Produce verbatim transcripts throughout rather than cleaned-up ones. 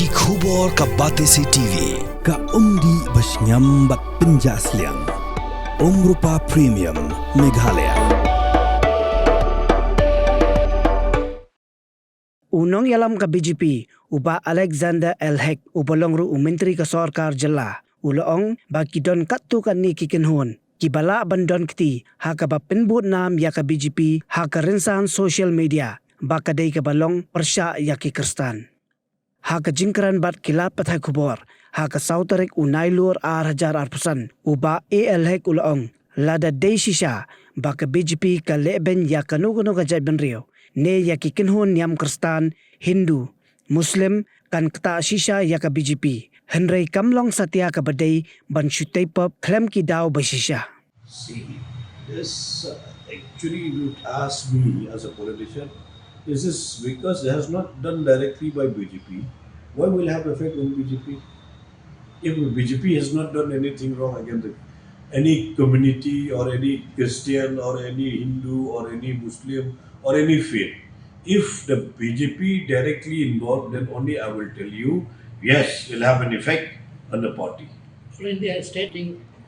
Ki khubor ka Batesi T V, ka umdih ba shngiam bad pynjah sliang. Umrupa Premium, Meghalaya. U nongïalam ka B J P, u Bah Alexander L Hek, uba long ruh u Myntri ka Sorkar Jylla, u la ong ba ki don katto katne ki kynhun kiba lah ban don kti ha kaba pynbud nam ïa ka B J P ha ka rynsan social media, ba ka dei kaba long pyrshah ïa ki Khristan. Ha ka jingkren bad ki lad pathai khubor ha ka saw tarik u Nailur ar hajar arphew san, u Bah A L Hek u la ong, lada dei shisha ba ka B J P ka lehbeiñ ïa kano kano ka jaitbynriew ne ïa ki kynhun niam Khristan, Hindu, Muslim, kan ktah shisha ïa ka B J P. Hynrei kam long satia kaba dei ban shu tei pop khlem ki daw ba shisha. See, this uh, actually, you ask me as a politician, is this because it has not done directly by B J P? Why will have effect on B J P? If B J P has not done anything wrong against the, any community or any Christian or any Hindu or any Muslim or any faith, if the B J P directly involved, then only I will tell you, yes, it'll have an effect on the party. All India State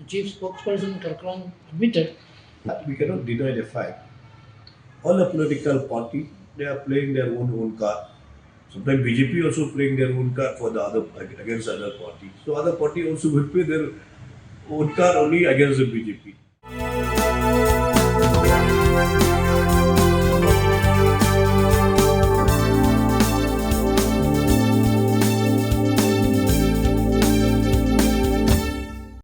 Chief Spokesperson Karkron admitted But we cannot deny the fact. All the political party, they are playing their own own card. Sometimes B J P also playing their own card for the other against other party. So other party also will play their own card only against the B J P.